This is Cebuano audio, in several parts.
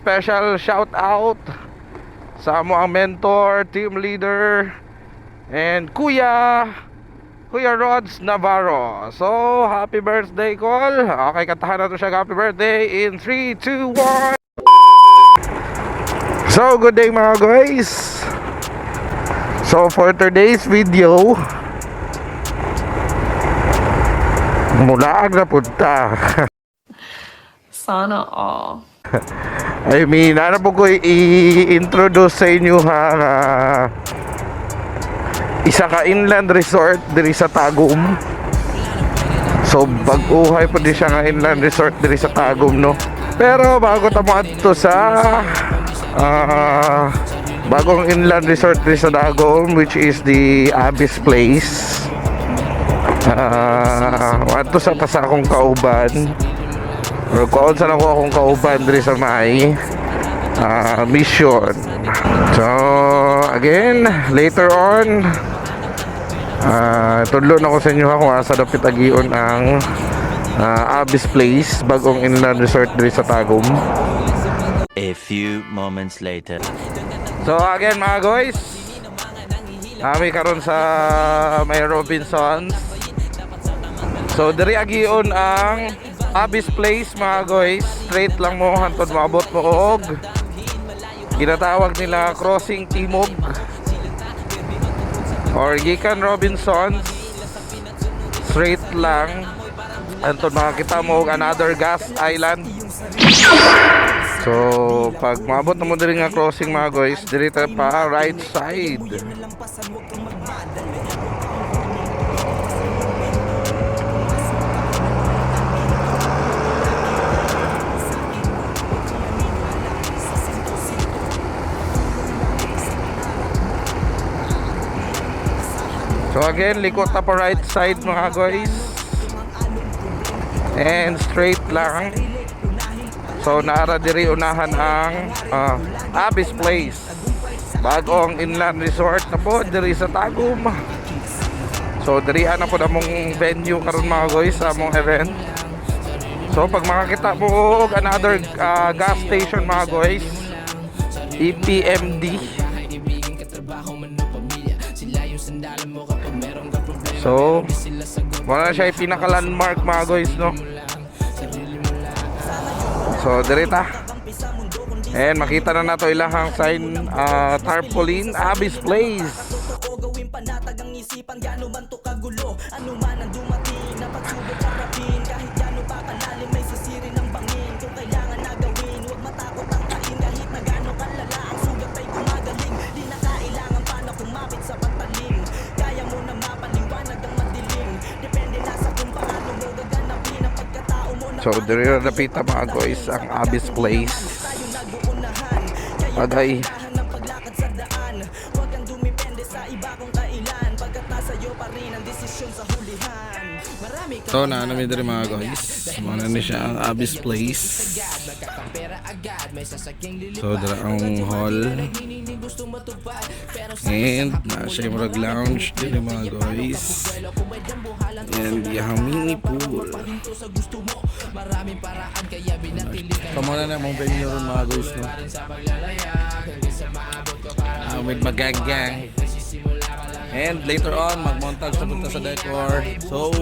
Special shout out sa amo ang mentor, team leader, and Kuya Kuya Rods Navarro. So, happy birthday, Col. Okay, kantahan na to siya happy birthday in 3, 2, 1. So, good day, mga guys. So, for today's video, mulaag na punta. Sana all. I mean, ano po ko i-introduce sa inyo ha nga isa ka inland resort diri sa Tagum. So bag-uhay po di siya nga inland resort diri sa Tagum, no. Pero bago ta mo adto sa bagong inland resort diri sa Tagum, which is the Abyss Place. Adto sa ta sa akong kauban. Pero kuon sa lang ko akong kauban diri sa may mission. So, again, later on, tudlo na ko sa inyo ha kung asa dapit agion ang Abyss Place, bagong inland resort diri sa Tagum. A few moments later. So again, mga guys, kami karon sa may Robinsons. So diri agion ang Abyss Place, mga guys. Straight lang mo hantod maabot mo og ginatawag nila Crossing Timog or gikan Robinsons, straight lang hantod makakita mo og another gas island. So, pag maabot na mo diri nga crossing, mga guys, diri ta pa right side. So again, likot na pa right side, mga guys. And straight lang. So naara diri unahan ang Abyss Place. Bagong inland resort na po diri sa Tagum. So diri na po among venue karon, mga guys, sa among event. So pag makakita mo og another gas station, mga guys, E EPMD. So wala na siya yung pinaka landmark, mga guys, no. So diri ta. And makita na nato ilahang sign, tarpaulin, Abyss Place. Gawin panatag ang isipan, gaano man to kagulo. Ano man ang dumating na pagsubok, harapin. Kahit gaano pa kalalim, may sisirin ang bangin. Kung kailangan na gawin, huwag matakot ang kain. Kahit na gaano kalala, ang sugat ay gumagaling. Di na kailangan pa na kumapit sa patalim. Kaya mo na mapaliwanag ang madilim. Depende na sa kung paano mo gaganapin ang pagkatao mo na So diri na napita, mga guys, ang Abyss Place. tayo nag-uunahan. Kaya Agay. dahan ang paglakad sa daan. Huwag kang dumepende sa iba kung kailan, pagkat nasa iyo pa rin ang desisyon sa hulihan. Marami kang So na namin diri, mga guys. Mao na ni siya ang Abyss Place. So dira ang hall. And na siya yung murag lounge diri, mga guys. And yung mini pool. So mao na among venue ron, mga guys, no. With maggang. And later on, magmontage na punta sa decor. So,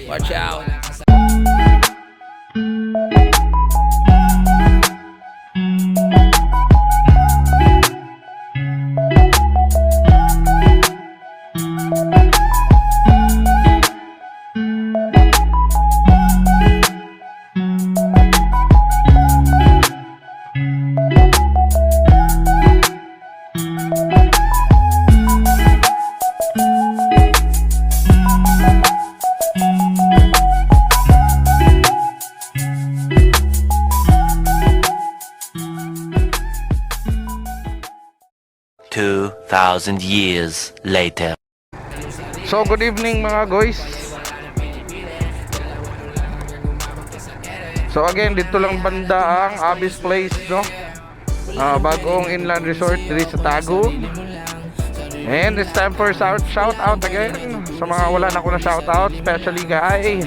watch out! 2,000 years later. So, good evening, mga guys. So again, dito lang banda ang Abyss Place, no? Bagong inland resort diri sa Tagum. And it's time for shout out again sa mga wala na ko na shout out, especially kay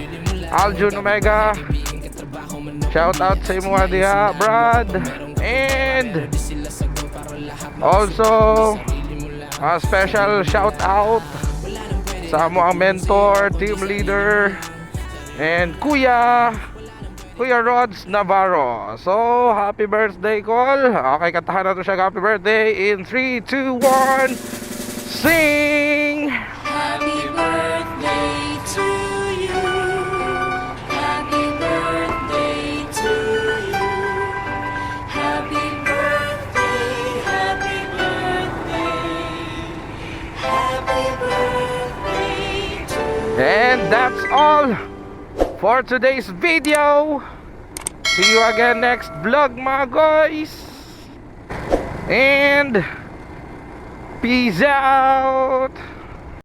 Aljun Omega. Shout out sa imo diha, Brad. And also, a special shout out sa among mentor, team leader, and Kuya, Kuya Rods Navarro. So, happy birthday, Col. Okay, kantahan nato siya happy birthday in 3, 2, 1, sing! Happy birthday to you. Happy birthday to you. Happy birthday, happy birthday. Happy birthday to And that's all for today's video. See you again next vlog, mga guys. And peace out.